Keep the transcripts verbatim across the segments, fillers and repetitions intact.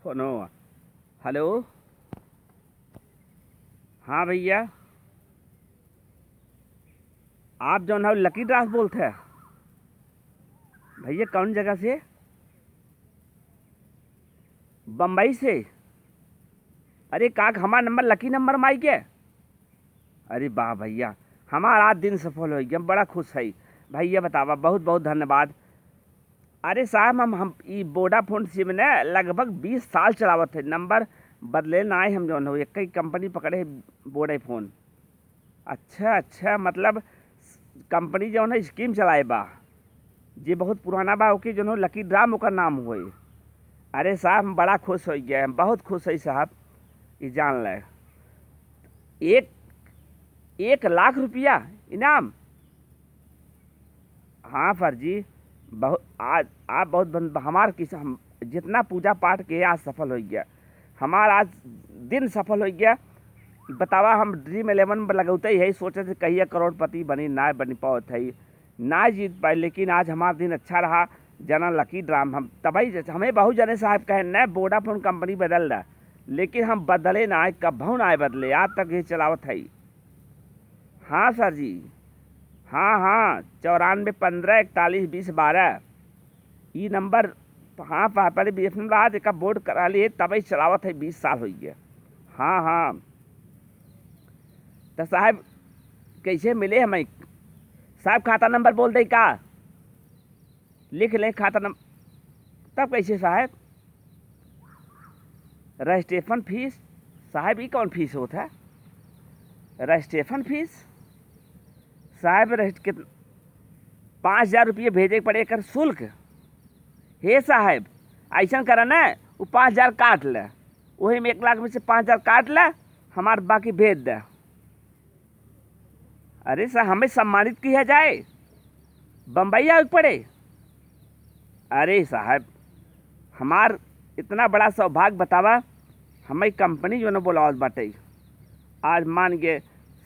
फोनो। हेलो, हाँ भैया, आप जौन है लकी ड्रा से बोलत है? भैया कौन जगह से? बम्बई से। अरे का हमार नंबर लकी नंबर मा आइ गया? अरे वाह भैया, हमार आज दिन सफल होइ गया, हम बड़ा खुश है। भैया बतावा, बहुत बहुत धन्यवाद। अरे साहब, हम हम ई वोडाफोन सिम ने लगभग बीस साल चलावत है, नंबर बदले नाहीं हम, जौन हो एक ही कंपनी पकड़े है, वोडाफोन। अच्छा अच्छा, मतलब कंपनी जौन है स्कीम चलाए बा, जे बहुत पुराना बा, ओके जौन हो लकी ड्रा ओकर नाम होई। अरे साहब, हम बड़ा खुश होइ गए, हम बहुत खुश है साहब, ई जान ले। एक एक लाख रुपया इनाम। हाँ सर जी, बहुत आज आप बहुत बन, हमार किस हम जितना पूजा पाठ किए आज सफल होइ गया, हमार आज दिन सफल होइ गया। बतावा, हम ड्रीम इलेवन में लगौते ही है, सोचे थे कहिया करोड़पति बनी, ना बनी पावत है, ना जीत पाए, लेकिन आज हमार दिन अच्छा रहा। जना लकी ड्रा हम तबही जैसे हमें बहुत जने साहब कहे न वोडाफोन कंपनी बदल रहा, लेकिन हम बदले ना, कभू ना बदले, आज तक ये चलावत है। हाँ सर जी, हाँ हाँ, चौरानबे पन्द्रह इकतालीस बीस बारह, ई नंबर। हाँ पा-, पहले बी एस एन एल रहा, जेका बोर्ड करा लिए, तबे चलावत है, बीस साल होइ गया। हाँ हाँ, तो साहब कैसे मिले हमें? साहब खाता नंबर बोल दे का? लिख ले खाता नंबर। तब कैसे साहब? रजिस्ट्रेशन फीस? साहब ई कौन फीस होत है? रजिस्ट्रेशन फीस? साहब रजिस्ट-, कित-, पाँच हजार रुपये भेजे के पड़े एकर शुल्क। हे साहब, ऐसन करा ना, वो पाँच हजार काट ले, वही में एक लाख में से पाँच हजार काट ले, हमार बाकी भेज दे। अरे सर, हमें सम्मानित किया जाए, बम्बई आवे के पड़े। अरे साहब, हमार इतना बड़ा सौभाग्य बतावा, हमें कंपनी जो न बोलावत बाटे। आज मान गए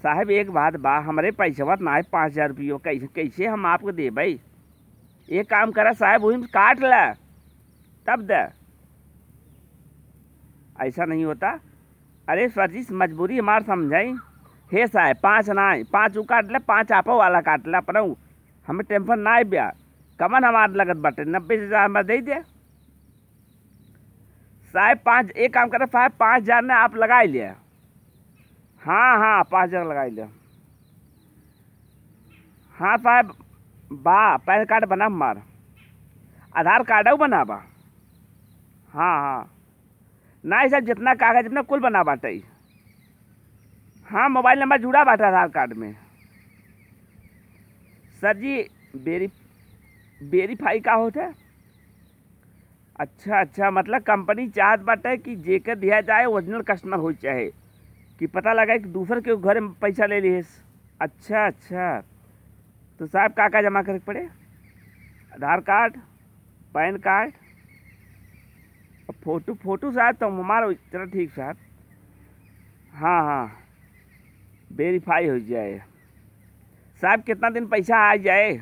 साहब, एक बात बा, हमरे पैसवा ना है पाँच हजार रुपयो, कैसे कैसे हम आपको देबै? एक काम करा साहब, वही में काट ला, तब दे। ऐसा नहीं होता। अरे सर जी, मजबूरी हमार समझाई। हे साहब, पाँच ना है, पाँच ऊ काट ले, पाँच आपो वाला काट ले, अपना ऊ, हमें टेंशन ना है ब्या। कमन हमार लगत बाटे, नब्बे हजार हमार दे दे। साहब पाँच, एक काम करा साहब, पाँच हजार ने आप लगाई लिया। हाँ हाँ, पाँच हजार लगाई लिया। हाँ साहब, बा पैन कार्ड बना हमार, आधार कार्डो बना बा। हाँ हाँ, ना ई सब जितना कागज अपना कुल बना बाटे। हाँ, मोबाइल नंबर जुड़ा बाटे आधार कार्ड में। सर जी, वेरी वेरीफाई का होत है? अच्छा अच्छा, मतलब कंपनी चाहत बाटे कि जेके दिया जाए ओरिजिनल कस्टमर होई, चाहे कि पता लगे कि दूसर के घरे में पैसा ले लिहेस। अच्छा अच्छा, तो साहब का का जमा करे के पड़े? आधार कार्ड, पैन कार्ड, अब फोटो, फोटो साहब तो हमारा चला ठीक साहब। हाँ हाँ, वेरीफाई हो जाए। साहब कितना दिन पैसा आ जाए?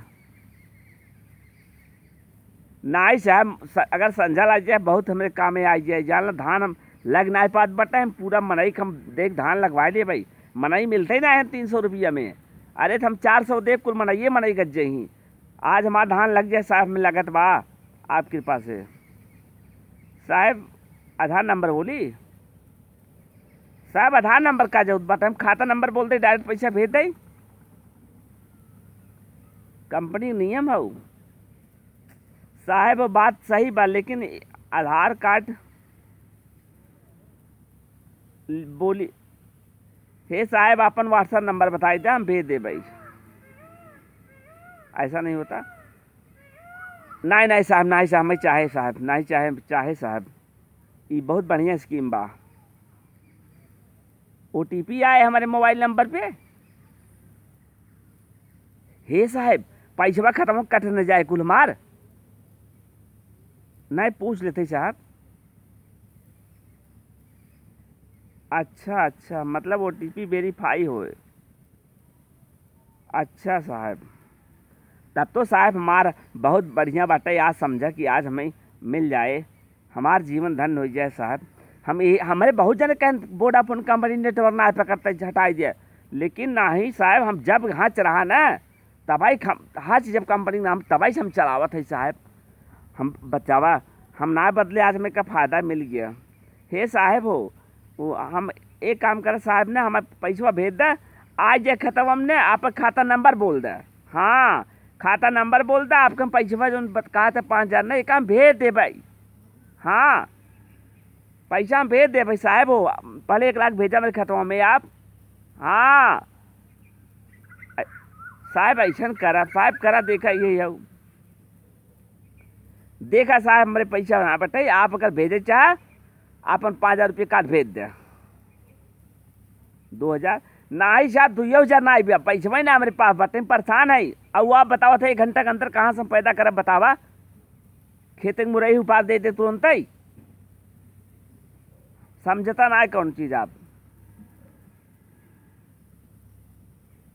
नाई साहब, स-, अगर संझा लग जाए, बहुत हमरे काम में आ जाए। जान ला, धान हम लग नाई पात बटे, हम पूरा मनई के हम देख धान लगवा लिए भाई, मनई मिलते ही ना है तीन सौ रुपया में। अरे तो हम चार सौ देख, कुल मनइये मनई गज जही। आज हमार धान लग जाए साहब, में लगत बा आप कृपा से। साहब आधार नंबर बोली। साहब आधार नंबर का जरूरत बाटे, हम खाता नंबर बोल दे, डायरेक्ट पैसा भेज दे। कंपनी नियम हऊ। साहब बात सही बा, लेकिन आधार कार्ड बोली। हे साहब आपन WhatsApp नंबर बताई दे, हम भेज देबै। ऐसा नहीं होता। नहीं नहीं साहब, नहीं साहब, मैं चाहे साहब, नहीं चाहे, चाहे साहब, ई बहुत बढ़िया स्कीम बा। ओटीपी आए हमरे मोबाइल नंबर पे। हे साहब, पैसवा खतम कट न जाए कुल हमार। नहीं पूछ लेते साहब। अच्छा अच्छा, मतलब ओटीपी वेरीफाई होए। अच्छा साहब, तब तो साहब हमार बहुत बढ़िया बाटे। आज समझा कि आज हमें मिल जाए, हमार जीवन धन्य होइ जाए साहब। हम ये, हमरे बहुत जने कहन वोडाफोन कंपनी नेटवर्क नाहीं पकड़त है, हटाइ दिया, लेकिन नाहीं साहब, हम जब हच रहा ना, तबही हम हच जब कंपनी ना, हम तबही से हम चलावत है साहब। हम बचावा, हम ना बदले, आज हमें का फायदा मिल गया। हे साहब हो, वो हम एक काम करा साहब ने, हमें पैसवा भेज दे, आज जे खतवा हमने आप खाता नंबर बोल दे। हाँ, खाता नंबर बोल दे, आपके हम पैसवा जौन बत-, कहा था पाँच हजार ना, एक हम भेज दे भाई। हाँ, पैसा हम भेज दे भाई साहब हो, पहले एक लाख भेजा मेरे खतवा में आप। हाँ, साहब ऐसन करा, साहब करा, देखा ये हऊ। देखा साहब, हमरे पैसा ना बटे, आप अगर भेजे चाहे, आपन पाँच हजार रुपये काट भेज दे। दो हजार? नाहीं साहब, दुइयो हजार नाहीं भैया, पैसवा ही ना हमरे पास बटे, हम परेशान है। अब वो आप बतावत है, एक घंटा के अंदर कहाँ से हम पैदा करब बतावा? खेते के मुरई उपार दे दे तुरंत ही। समझता ना है कौन चीज आप।